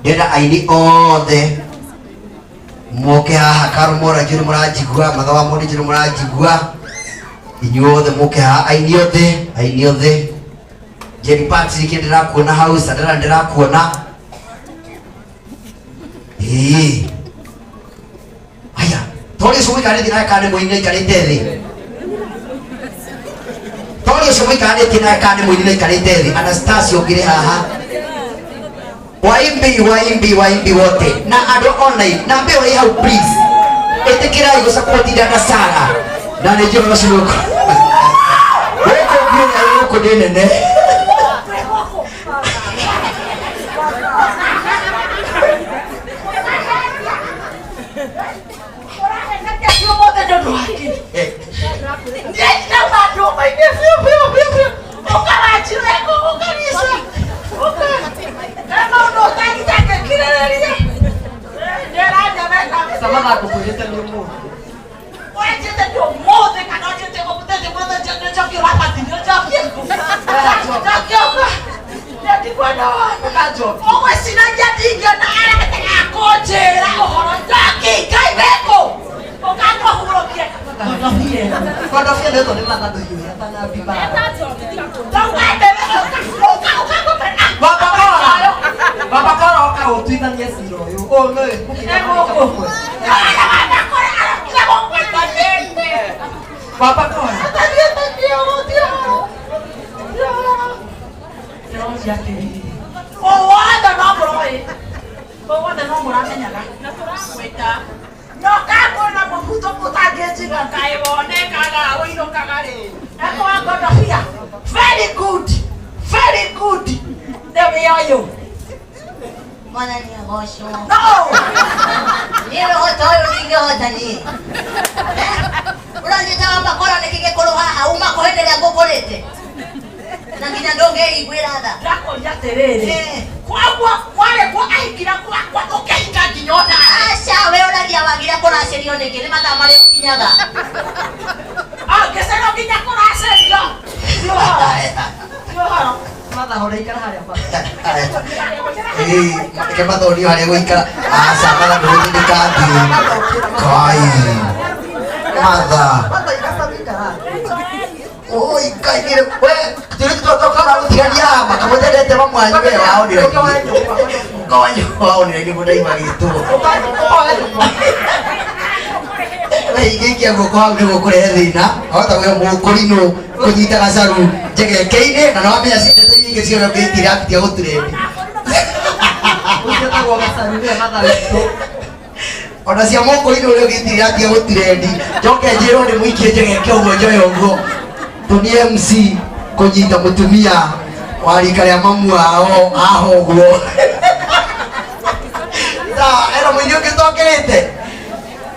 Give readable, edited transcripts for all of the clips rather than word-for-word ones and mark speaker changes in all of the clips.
Speaker 1: Ndĩrenda aini othe moke haha. Karũmora, njũĩ nĩ mũranjigua. Matha wa Mũndĩ, njũĩ nĩ mũranjigua. Inyuothe mũke haha, aini othe, aini othe. Jerry Patrick, ndĩrakuona hau. Sandra, ndĩrakuona. Ĩĩ, aya tori ũcio mũikarĩtie nawe kana nĩ mũini aikarĩte thĩ? Tori ũcio mũikarĩtie nawe kana nĩ mũini aikarĩte thĩ? Anastasia ũngĩrĩ haha. Waimbi, waimbi, waimbi wote na andũ online na mbeo ĩ hau, please ĩtĩkĩrai gũsupport dada Sara, na nĩ njũĩ ũcio gũkũ gũkũ nginya gũkũ nĩ nene.
Speaker 2: Sama ngũkwĩrĩte nĩ ũmũthĩ.
Speaker 3: Ũgwĩciragia ndingĩona arata akũnjĩra ũhoro njoki Ngai wĩkũ ũkakũhurũkia.
Speaker 2: Kondobia nĩ nĩ matha ndũhiũhe atanambi bara. Baba Kora, Baba Kora, oka ũtuithanie cira ũyũ. Ũyũ nĩ mũkĩnya. Baba Kora.
Speaker 3: Ndĩroria atĩrĩrĩ, o wothe no mũroĩ, o wothe no mũramenyaga na tũramwĩta no kakwĩna mũbuto mũtangĩnjiga kaĩ wonekaga ũinũkaga rĩ ekwa ngondobia. Very good, very good, nĩ wĩ ũyũ.
Speaker 4: Mwathani agocwo.
Speaker 3: No.
Speaker 4: Niĩ ũhota ũyũ ndingĩhota niĩ. Ũranjĩta wa makora nĩkĩ gĩkũrũ haha uma kũ hĩndĩ ĩrĩa ngũkũrĩte na nginya ndũngĩiguĩra tha?
Speaker 3: Ndakũria atĩrĩrĩ, koguo warĩ kuo ahikira gwakwa ũkĩhika nginya ona
Speaker 4: Aca, we ũragia wagire kũracĩrio nĩkĩ? Nĩ mathaa marĩa ũkinyaga.
Speaker 3: Ngĩcerwo nginya kũracĩrio. Ti ũhoro, ti ũhoro.
Speaker 2: Matha hora ikara harĩa bara.
Speaker 1: Ĩĩ, reke mathonio harĩa gũikara. Aca, matha ndũgũtindĩka thiĩ kai matha.
Speaker 2: Matha ikara ikara.
Speaker 1: Oi, Ngai nĩ we tũrĩ tũtoka gũtigania makamũtendete mamwanyu we waonire ũkawanyu waonire nĩ mũndũ aimagĩtwo we ingĩikia guoko hau nĩ gũkũrehe thĩna ahota gwĩ mũkũrinũ kũnyita gacaru njegeke-inĩ na nĩwamenya ciendete nyingĩ ciothe ũngĩitira atiga gũturendi.
Speaker 2: Ũcio tagwo gacaru nĩwe matha witũ.
Speaker 1: Ona cia mũkũrinũ ũrĩa ũngĩitira atiga gũturendi, njoke njĩrwo nĩ mũikie njegeke ũguo njoye ũguo tũni MC kũnyita mũtumia wa rika rĩa mamu wao haha ũguo. Sawa, ena mũini ũngĩ tokĩrĩte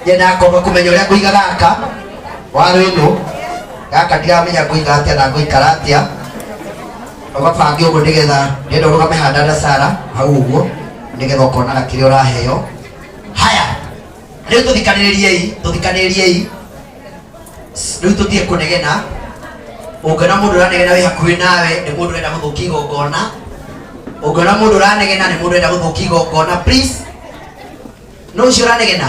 Speaker 1: nyenda ngomba kũmenya ũrĩa ngũiga gaka waru ĩno gaka ndiramenya ngũiga atĩa na ngũikara atĩa ũgabange ũguo nĩgetha ndĩrenda ũrũgame handada Sara hau ũguo nĩgetha ũkonaga kĩrĩa ũraheo. Haya, rĩu tũthikanĩrĩriei, tũthikanĩrĩriei rĩu, tũtige kũnegena. Ũngĩona mũndũ ũranegena wĩ hakuhĩ nawe, nĩ mũndũ ũrenda gũthũkia igongona. Ũngĩona mũndũ ũranegena, nĩ mũndũ ũrenda gũthũkia igongona. Please, no ũcio ũranegena.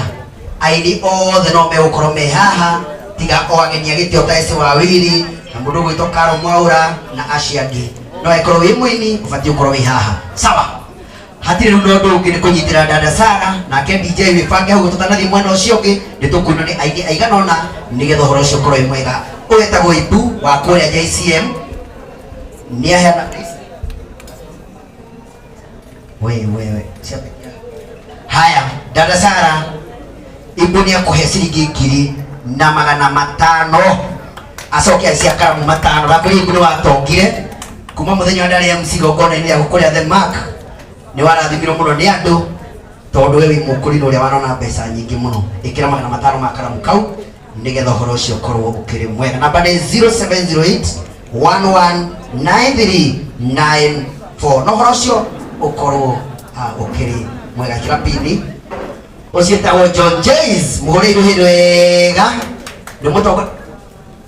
Speaker 1: Aini othe no megũkorwo me haha tiga o ageni a gĩtĩo ta Ese wa Wili na mũndũ ũgwĩtwo Karo Mwaura na acio angĩ. No angĩkorwo wĩ mũini, ũbatiĩ gũkorwo wĩ haha. Sawa, hatirĩ rĩu na ũndũ ũngĩ, nĩ kũnyitĩra dada Sara nake DJ wĩbange hau tũtanathiĩ mwena ũcio ũngĩ. Nĩ tũkuona nĩ aini aigana ũna nĩgetha ũhoro ũcio ũkorwo wĩ mwega. Ũyũ etagwo Ibu wa kũrĩa JCM, nĩ aheana. We we we, haya, dada Sara Ibu nĩ akũhe ciringi 1500, acoke aicia karamu 5. Ndakwĩra Ibu nĩ watongire kuma mũthenya wa ndarĩ MC igongona-inĩ rĩa kũrĩa The Mark. Nĩ warathimirwo mũno nĩ andũ tondũ we wĩ mũkũrinũ ũrĩa wanona mbeca nyingĩ mũno. Ĩkĩra 500 ma karamu kau nĩgetha ũhoro ũcio ũkorwo ũkĩrĩ mwega. Namba nĩ 0708 119394 na ũhoro ũcio ũkorwo ũkĩrĩ mwega. Ĩkĩra pini. Ũcio etagwo John Jays, mũhũre iruhĩ wega nĩ mũtongo.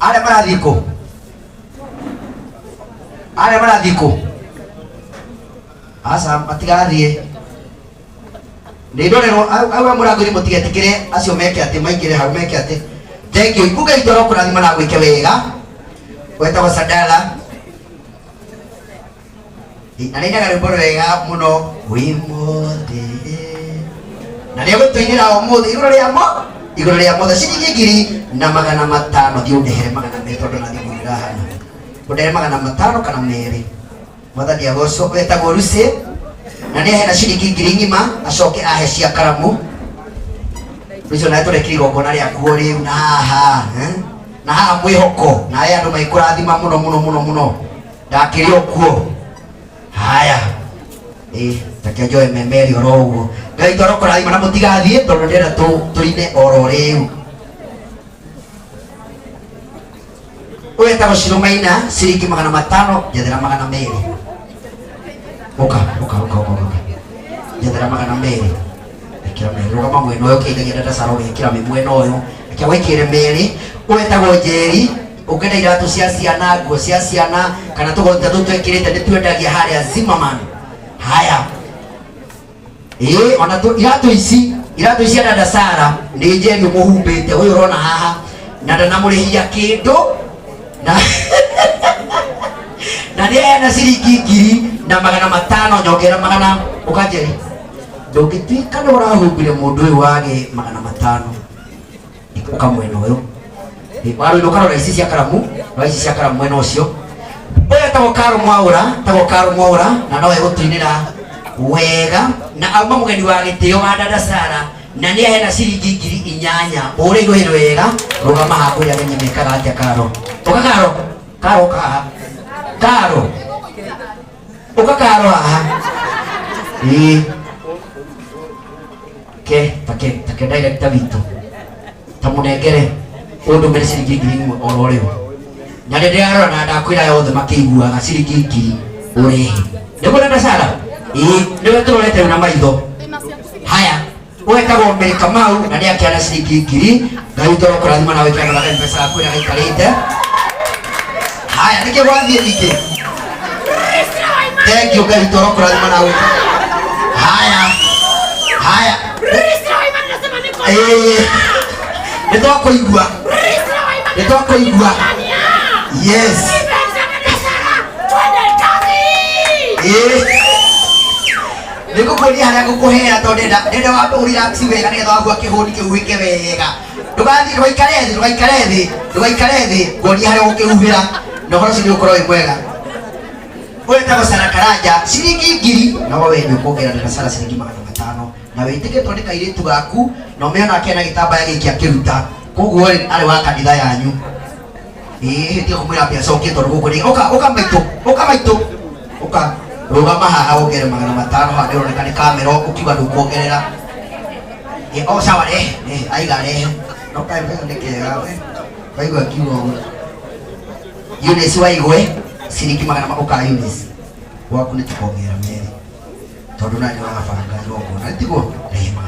Speaker 1: Arĩa marathiĩ kũ? Arĩa marathiĩ kũ? Aca, matigathiĩ. Nĩ ndorerwo au mũrango-inĩ mũtigetĩkĩre acio meke atĩ maingĩre hau meke atĩ. Thank you. Ikunga itũ arokũrathima na gwĩke wega. Wetagwo Sadala. Na nĩ inaga rwĩmbo rwega mũno wĩ mothe. Na nĩ egũtũinĩra ũmũthĩ igũrũ rĩa mo igũrũ rĩa mothe ciringi 1500 thiĩ ũndehere 200 tondũ na thimũ ndĩrahana. Ũndehere 500 kana 2. Mwathani agocwo wetagwo Lucy na nĩ ahena ciringi 1000 ng'ima acoke ahe cia karamu. Lucy nawe tũrekire igongona rĩaku o rĩu na haha eh? Na haha mwĩhoko na aya andũ maikũrathima mũno mũno mũno mũno ndakĩrĩ o kuo haya ĩ take njoe memeri oro ũguo Ngai toro kũrathima na mũtigathiĩ tondũ ndĩrenda tũine oro rĩu. Ũyũ etagwo Shiromaina ciringi 500 njethera 200. Ũka ũka ũka ũka ũka njethera 200 ĩkĩra merĩ rũgama mwena ũyũ ũkĩingagia dada Sara ũgekĩra mĩ mwena ũyũ reke wĩkĩre merĩ. Ũyũ etagwo Njeri ũngĩenda iratũ cia ciana nguo cia ciana kana tũgoti ta tũtũ twĩkĩrĩte nĩ twendagia harĩa Zimmerman. Haya ĩĩ ona tũ iratũ ici iratũ ici cia dada Sara nĩ Njeri ũmũhumbĩte ũyũ ũrona haha na ndanamũrĩhia kĩndũ na na nĩ ena ciringi 1500 nyongera magana ũka Njeri ndũngĩtuĩka nĩ ũrahumbire mũndũ ũyũ wage 500 ũka mwena ũyũ warũinũ ũkarora ici cia karamu rora ici cia karamu mwena ũcio ũyũ etagwo Karo Mwaũra etagwo Karo Mwaũra na no egũtũinĩra wega na auma mũgeni wa gĩtĩo wa dada Sara na nĩ ahena ciringi 8000 ũrĩa irũhĩ wega rũgama haha kwĩra ageni mekaga atĩa Karo ũka Karo Karo ũka haha Karo ũka Karo haha ĩĩ ke take take director witũ ta mũnengere ũndũmĩre ciringi 1000 oro rĩu na nĩ ndĩrarora na ndakwĩra yothe makĩiguaga ciringi 1000 ũrehe nĩguo dada Sara ĩĩ nĩwe tũrorete rĩu na maitho haya wetagwo Mary Kamau na nĩ akĩana ciringi 1000 Ngai witũ arokũrathima na wĩkĩra na M-Pesa yaku ĩrĩa gaikarĩte haya nĩkĩ gwathiĩ ningĩ thank you Ngai witũ arokũrathima na wĩkĩra haya haya ĩĩ nĩ twakũigua nĩ twakũigua yes ĩĩ nĩ ngũkuonia harĩa ngũkũhera tondũ ndĩrenda ndĩrenda wambe ũrelax wega nĩgetha wagua kĩhũni kĩu wĩke wega ndũgathiĩ ndũgaikare thĩ ndũgaikare thĩ ndũgaikare thĩ nguonia harĩa ũgũkĩhuhĩra na ũhoro ũcio nĩ ũgũkorwo wĩ mwega ũyũ etagwo Sara Karanja ciringi 1000 no we nĩ ũkuongerera na Sara ciringi 500 na wĩtĩke tondũ nĩ kairĩtu gaku na ũmĩona nake na gĩtambaya gĩkĩ akĩruta koguo rĩ arĩ wa kanitha yanyu ĩĩ tiga kũmwĩra mbia acokie tondũ gũkũ nĩ ũka ũka maitũ ũka maitũ ũka rũgama haha wongere 500 haha nĩũroneka nĩ kamera ũkiuga ndũkuongerera Ĩ, o sawa rehe rehe aiga rehe no kaĩ mbeca nĩ kega we waigua kiuga ũguo Eunice Waigwe ciringi magana ũka Eunice gwaku nĩ tũkongerera merĩ tondũ na nĩ ũrabanga igongona tiguo rehe 500.